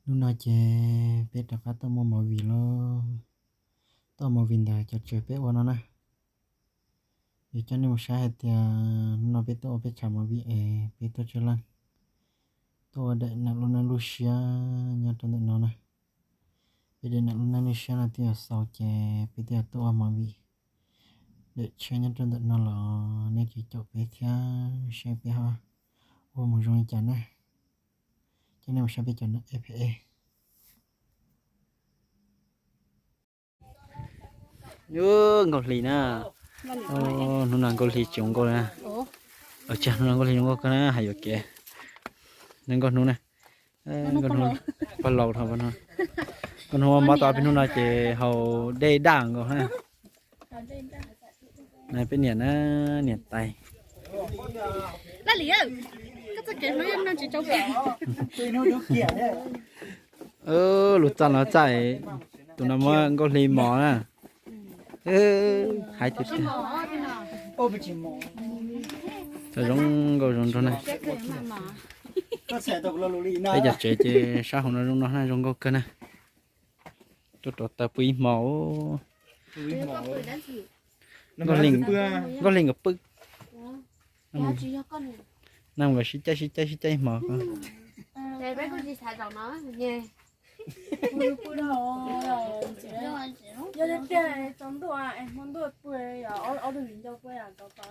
Hnub no ces peb rov qab tuaj muaj movie lawm. Tuaj ua movie ntawm cov tsev peb ua no na. Yuav coj nej mus saib hais tias hnub no peb tuaj ua peb tshav movie es peb tuaj tsawg leej, tuaj ua daim nam lub neej lub siab nyob rau ntawm no na. Peb daim nam lub neej lub siab no twb yuav xaus ces peb twb yuav tuaj ua movie daim tshiab nyob rau ntawm no los nej ces caum peb thiab saib peb ho ua mus zoo li cas na. Coj nej mus saib peb cov nam F A. Nkauj Hli na. Hnub no Nkauj Hli tsis zoo nkauj na. Ua cas hnub no Nkauj Hli zoo nkauj kawg na, hais yuam kev. Nkauj hnub na. Nkauj hnub pog laus dhau. Nkauj hnub mov tau peb hnub no ces haus dej daj nkaus na. Peb niam na, niam tais. Lub txaj no txaj, tus no muab Nkauj Hli mos na. Hais tiag tiag. Txaj zoo nkauj zoo nraug na. Peb cov tsev ces sab hauv no zoo no na, zoo nkauj kawg na. Tuaj rau taw pw ib hmo. Nkauj Hli nkawd pw. Neeg nkawd sib caij sib caij sib caij ib hmo.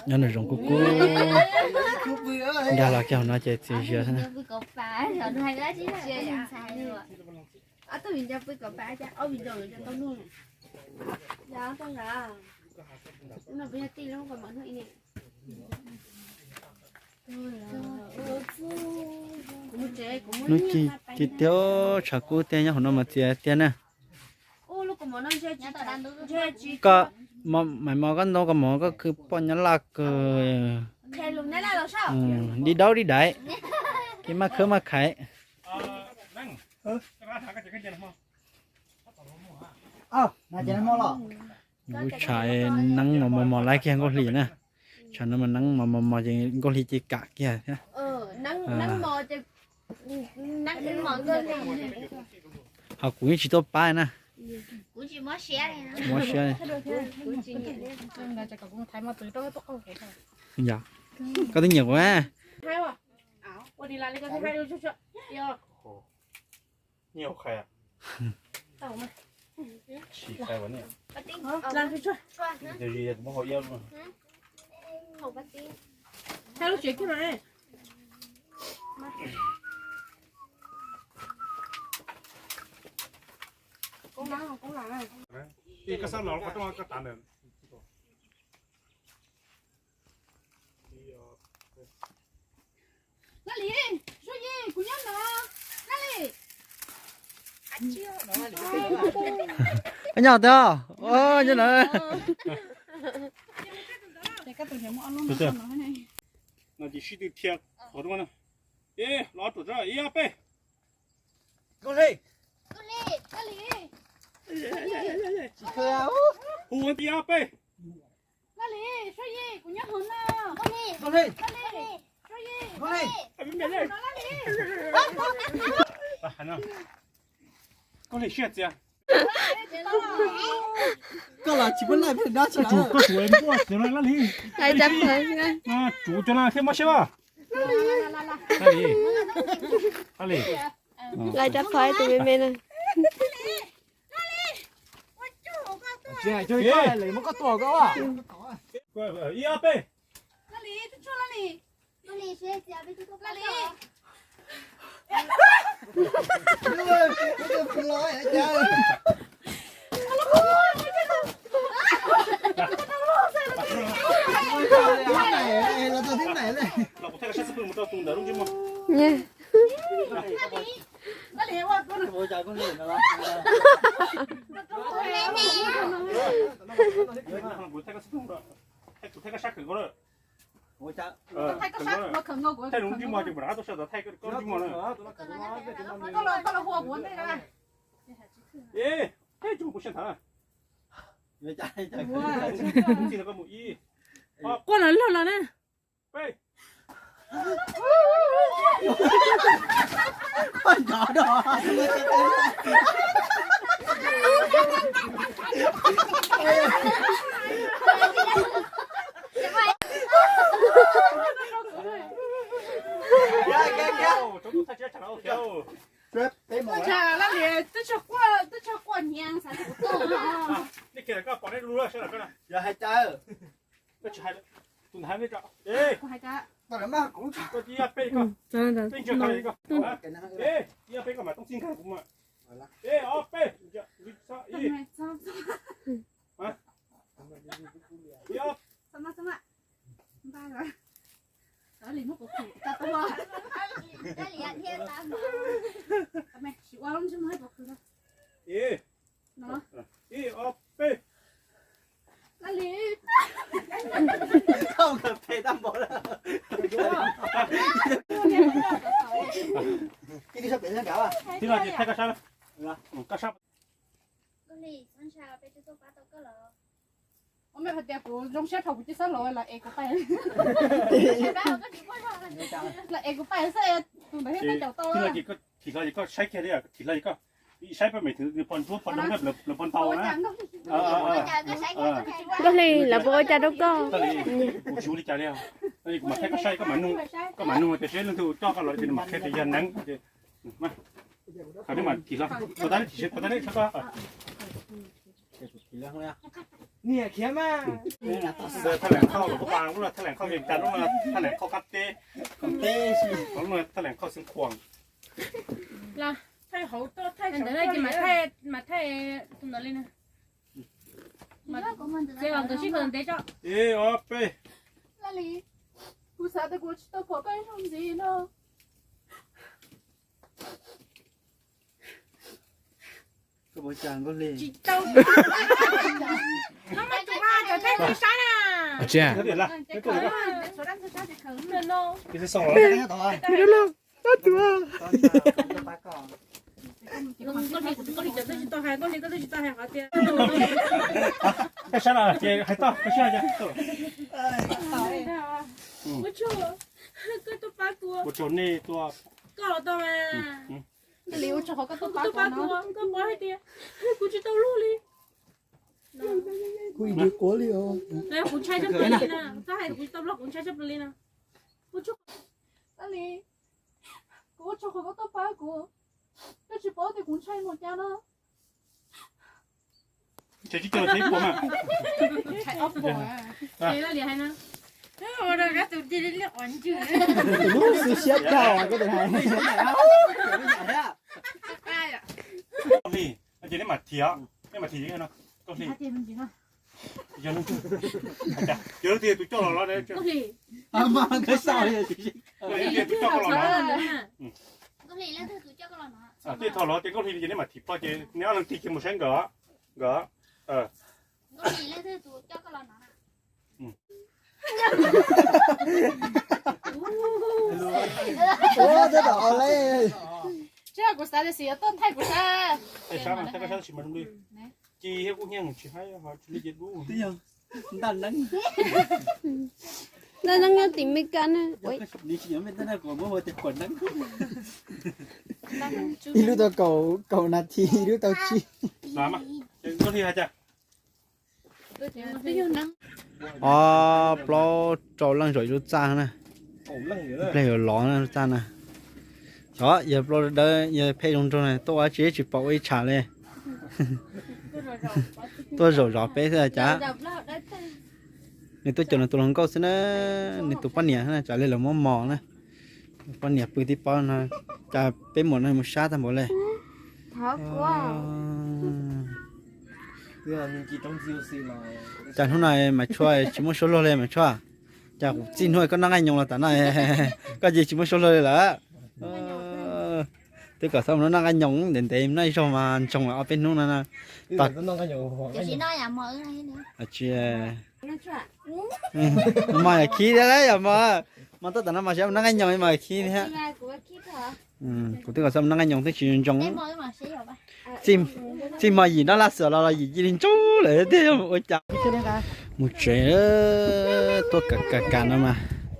Nyob nws zoo kuj kub. Nkag los kiag hauv no ces txias zias xwb na. Hnub ci tiag, tshav kub tiag, nyob hauv no mas txias tiag na. Koj, Maiv Mos, koj ntoo koj mov koj khwv poj nyob laj kawg. Dib daub dib daiv, kev maj khawb maj khaiv. Kuv tshav neeb mos mos mos laiv kiag Nkauj Hli na. Tshav no mas neeb mos mos mos ces Nkauj Hli ces kam kiag thiab. Ho kuv yeej tsis tuaj pab na. Mob siab. Yog, koj twb nyiam kuv na. Koj nyob tiag, nyob na. Sib tw thiab qhov rooj na. Ib, los ruam, ib, ob, peb. Hu ib, ob, peb. Koj li siab txias. Koj los tsis muaj laij pheej dab tsi. Koj tsuav npuaj txiav no laj li. Tsuav cov no thiaj mob siab. Laj li. Laj rab phom tus me me na. Ib, ob, peb. Quaj los log los na. Twb tsis quaj nyias xav tias kuv tuaj. Yog hais cas? Tus ntawd hais, koj ib ob peb koj, peb ntsia koj, ib ob peb koj mas toob txij nkag kuv mas. Ib ob peb, ib, ib ob. Ib, ib ob peb. Tib no ces thaij koj sab, koj sab. Ua mej hais tias kuv zoo siab thaum kuv cia sab laug los es kuv pais, los es kuv pais xwb, tus ntawd thiaj tau caum tau. Thim hlo ces koj saib kiag li, thim hlo ces koj saib paj mem thwv nws pos ntsuab pos doog nplawg plawv pos ntau na. Nkauj Hli, lawv puas ua cas rau koj? Kuv tsis ua li cas li. Kuv mam thaij koj saib, koj mam nug tias seb leej twg coj koj los ces nws mam qhia tias yog neeb. Qhov nej mam thim hlo, niam khiav mas. Thaj leem khauj los kuv pab lub no thaj leem khauj Amelikas, lub no thaj leem khauj qab teb, lub no thaj leem khauj xeev khuam. Ntawd no ces mam thaij tus ntawd li na. Txiav los ntawd sib nkaus ntev tso. Ib ob peb. Kuv xav tias kuv tsis tau pom koj ib zaug ntxiv no. Tsis tau. Koj muab tus ma cov thaij ntxhua sab na. Ua tsia. Koj li, koj li cov twb tsis tau hais, koj li koj twb tsis tau hais qhov tias. Koj sab no ces hais toj, koj sab no. Ua tsaug, koj tuaj pab kuv. Ua tsaug nej tuaj. Koj los tau mas. Ua tsaug qhov koj tuaj pab kuv, koj pab hais tias kuv tsis tau luag li. Kuv ntshai tshaj plaws li na, txhob hais kuv tsis tau luag, kuv ntshai tshaj plaws li na. Ua tsaug, kuv ua tsaug qhov koj tuaj pab kuv, koj tsis paub tias kuv ntshai npaum cas no. Tus hlub xwb siab dhau, koj tus hais. Koj hli, ces nej mam thim, nej mam thim no. Koj hli. Yog leej twg, yog leej twg tus coj los los. Koj hli. Tus coj koj los no. Tej thaum los ces nkauj hli ces nej mam thim plho ces nej ob leeg tig kiag mus saib nkawd, nkawd. Ua, teb tom o le. Tsis yog kuv xav tias xim yuav tuaj thaij kuv sab. Thaij sab mas thaij koj sab tab sis mas zoo li ci thiab kub hnyiab tsis haib ho tsis li ces dub. Twb yog ntaj neeb. Ntaj neeb nyob tim Mes Kas na. Ib lub tau kaum nas this, ib lub tau tsib. Ob plaub rau leej zaum ib lub txaj na. Ib pliag yuav lov na lub txaj na. Xyov yawg plaub dawb yawg phem zoo nraug na tuaj ua tsis tsis pom ua ib tsham li. Tuaj zaum zov peb xwb cas. Nws tuaj caum nws tus hluas nkauj xwb na, nws tus poj niam na, tsam li lawv muab mos na. Poj niam pw tib pob no, cas peb muam no mus sab tag npaum li. Cas hnub no Mas Tshuaj tsis muaj suab luag li Mas Tshuaj. Cas kuv txij hnub koj noj nqaij nyoos los tam no, koj ces tsis muaj suab luag li lawm. Twb kom txhob mus noj nqaij nyoos ntev ntev, noj ib zaug mas ntsoog ob peb hnub no. Tsis, mas yog khib thiab yog mas, mas tuaj tam no mas seb mus noj nqaij nyoos mas khib thiab. Kuv twb kom txhob mus noj nqaij nyoos twb tsis ntsoog. Txij hmo yim noj laj xwm los los yim cia li ntsoog lawm thiab mus ua cas. Mus tsev, tuaj kam kam no mas.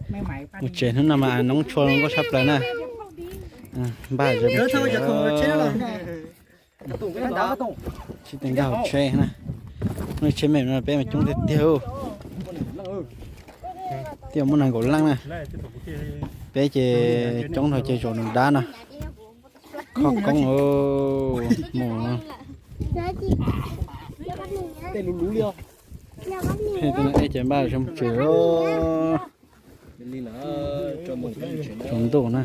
Mus tsev hnub no mas noob tshua nkauj tshaj plaws na. Npaj tsis teev nkag hauv tsheb na. Lub tsheb me no peb mas coob tiag tiag. Twb muaj nees nkaum leej na. Peb ces coob dhau ces zaum nws dab no. Kho koob mus. Peb ces npaj sawv mus tsev. Tsaus ntuj na.